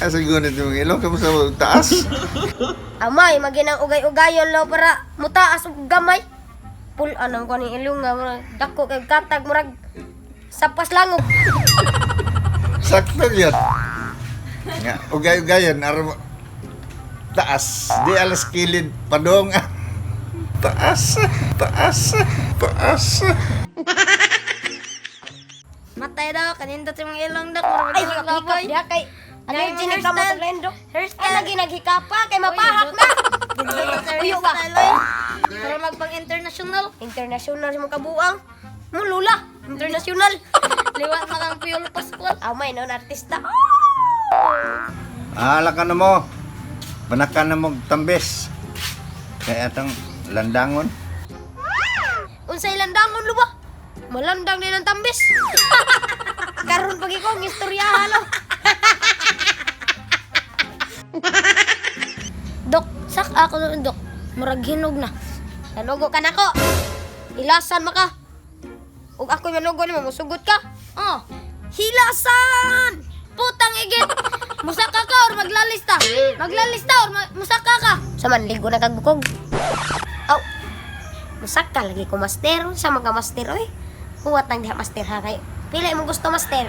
Asa gunit yung ilong kamo sa taas. Amay, maginang ugay-ugayon lo para mutaas og gamay. Pul-an ang kuning ilong nga murag dako kay katag murag sapas langog. Sakto yun. Nga, ugay-ugayon aron taas. Di alas kilid padong. Taas, taas, taas. Matay daw, kanindot yung ilong dok. Murag Ay, ilong hikap laboy. diha kay allergy ni ka mo Hairstyle. sa lendo. Ay, Hairstyle. lagi naghikapa kay mapahak na. Uyo ba? Para magpang international. International sa mga kabuang. Mo lula, international. Liwat na kang Piolo Pascual. Amay noon artista. Ala ka na mo. Panakan na mo tambes. Kaya atang landangon. Unsay landangon luba? Malandang din ang tambis. Karon pag ikaw ang istorya lo. Dok, sak ako noon, dok. Murag hinog na. Nanugo ka nako. Hilasan maka. Ug ako'y manugo nimo musugot ka. Oh, Hilasan! Putang igit. Musaka ka or maglalista. Maglalista or musaka ka. Sa man ligo na kag bukog. Aw. Musaka lagi ko master sa mga master oy. Huwat nang diha master ha kay. Pila imong gusto master?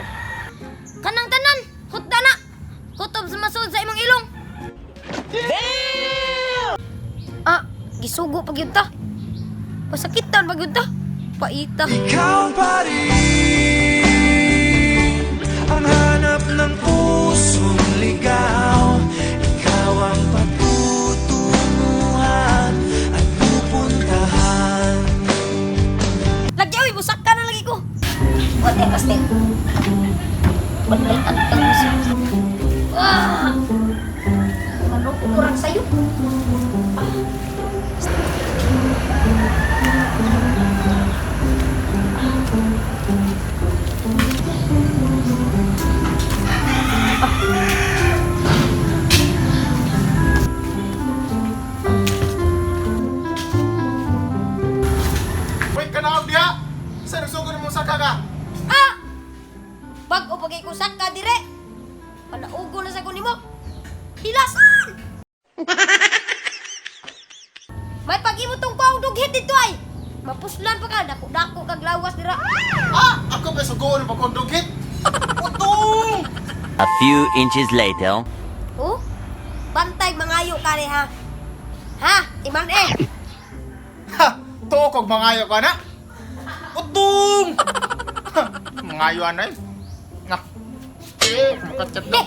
Kanang tanan, hutda na. Kutob sa masud sa imong ilong. Ah, gisugo pag yun ta. Pasakitan pag yun ta. Paita. Ikaw pa rin ang hanap ng pusong ligaw. Ikaw ang patutunguhan at pupuntahan. Lagi oy, busak ka na lagi ko. Wala master. Wala ang tangos. Ah! Ano kurang sayo? Wait ka na diha! Sa nagsugo ni mong saka ka? Ah! Bag-o pagay ko saka dire. Panaugo na sa ko nimo. Hilasan! May pag-imo tong kuang dughit dito ay. Mapuslan pa ka, dako-dako kag lawas dira. Ah! Ako pa sugoon pa kong dugit! Utong! A few inches later. Oh? Bantay mangayo ka ni ha. Ha? Iman eh. Ha! Tuo kog mangayo ka na! Utong! Ha! Mangayo anay. Nga. Makachat na.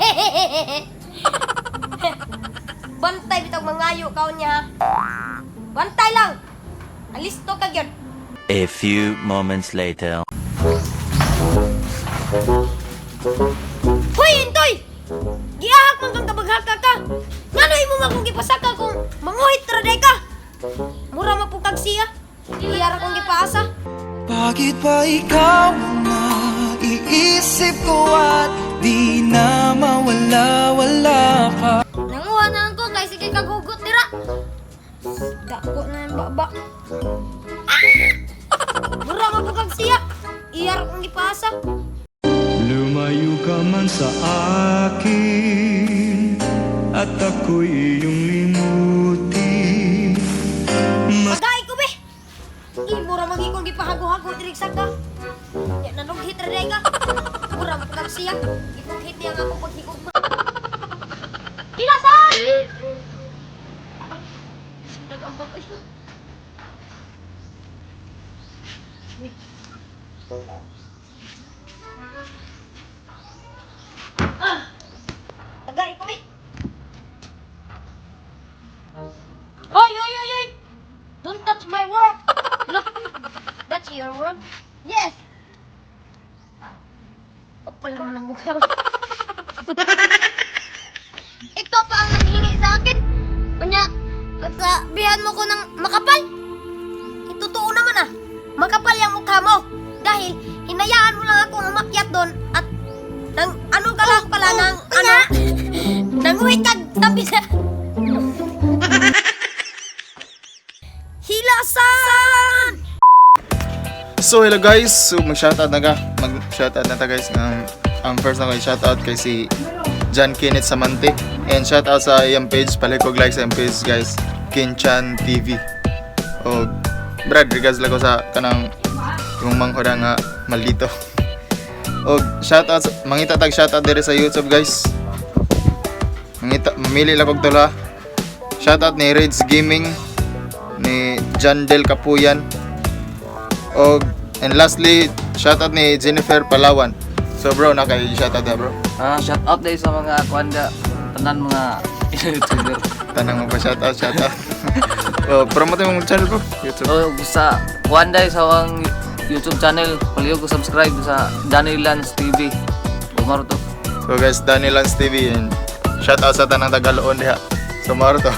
Bantay bitaw mangayo ka niya. Ha? Bantay lang. Alisto ka gyud. A few moments later. Hoy, Intoy! Giahak man kang kabaghaka ka! Ngano imo man kung gipasaka kung manguhit ra day ka? Mura man pud kag siya. Iyara kong gipaasa. Bakit ba ikaw ang naiisip ko at di na mawala-wala ka? Nanguha na lang ko kay sige kagugot dira. Dako na yung baba. Mura man pud kag siya. Iyara kong gipaasa. Lumayo ka man sa akin at ako'y iyong limutin. Pagay ko be. Imo ra man kong gipahago-hago diri sa ka. Ya nanughit ra day ka. Mura man pud kag siya. Ginughit niya nga akong paghigugma. Hilasan! Nag-ambak ay. Tagay ko be. Hoy, hoy, hoy, hoy! Don't touch my work! Look, that's your work? Yes! Kapal naman ang mukha mo. Ikaw pa ang nanghingi sa akin. Kunya, sabihan mo ko ng makapal. Eh, totoo naman ah. Makapal yung mukha mo. Dahil hinayaan mo lang akong umakyat doon at nang ano ka lang pala oh, nang ano nanguhit kag tabi sa Hilasan! So hello guys, so mag-shoutout na ka. Mag-shoutout na ta guys. Ang first na ko shoutout kay si John Kenneth Samante. And shout out sa iyang page, palihog like sa iyang page, guys, Kinchan TV. O Brad, regards lang ko sa kanang imong manghuda nga maldito. O shout out mangita tag shout out diri sa YouTube, guys. Mangita, mamili lang kog tula. Shout out ni Raids Gaming, ni John Del Kapuyan. Og and lastly, shout out ni Jennifer Palawan. So bro, na kay shout out na, bro. Ah, shout out dahil sa mga kuanda, tanan mga YouTuber. Tanang mo pa shout out, shout out. Oh, promote mo channel, bro. YouTube. So, sa kuanda sa akong YouTube channel, palihog ko subscribe sa Danny Lance TV. Umaro to. So guys, Danny Lance TV and shout out sa tanang Tagaloon diha. So maro to.